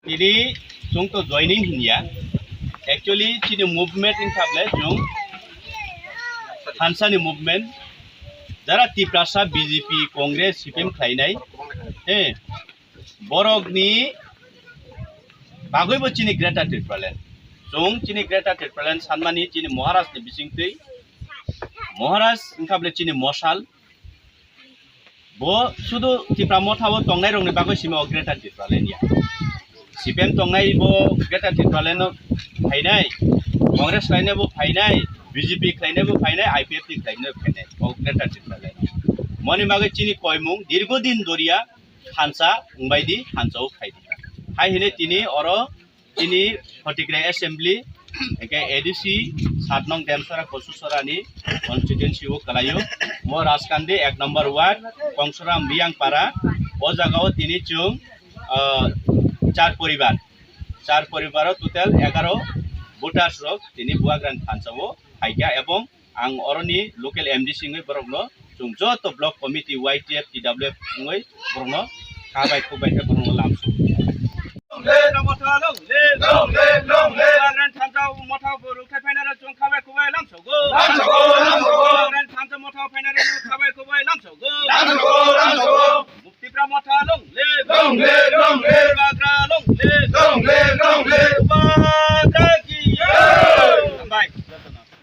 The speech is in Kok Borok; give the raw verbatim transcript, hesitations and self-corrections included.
Tini chwng to joining hinya. Actually, chini movement wngkha ble chwng thansa ni movement. Jara Tiprasa B J P, Congress, C P M khlainai. He, borok ni bagwi bo chini Greater Tipraland. Chwng chini Greater Tipraland sanmani chini Maharaj ni bisingtwi. Maharaj wngkha ble chini mosal. Bo sudu Tipra Motha o tongnai rokni bagwi simi o Greater Tipraland ya. C P M tongnai bo Greater Tipraland o phainai, Congress khlainai bo phainai, B J P khlainai bo phainai, I P F T khlainai bo phainai o Greater Tipraland. Moni bagwi chini koimung dirgo din doria thansa wngbai di, thansa o khai di. Hai hine tini oro chini Photigra Assembly, eke A D C sat nong Demsara Kosusora ni constituency o kalaio. Mo Raskandi ek number ward, Kongsora Miyangpara, o jaga o tini chwng, ah, char poribar, char poribar o total egaro voters rok tini Bubagrani thansa o phaikha, ebong ang oroni local M D C wngwi borokno chwng joto block committee, Y T F, T W F wngwi borokno kha bai khuk bai khe borokno lamsu. Long live! Motha long live! Long live! Long live! Bubagrani thansa o motha bo rwkthai phainai rok chwng kha bai khuk bai lamsogo. Lamsogo, lamsogo! Bubagrani thansa motha phainai rok kha bai khuk bai lamsogo. Lamsogo, lamsogo! Tipra Motha long live! Long live! Long live! Bubagra long live!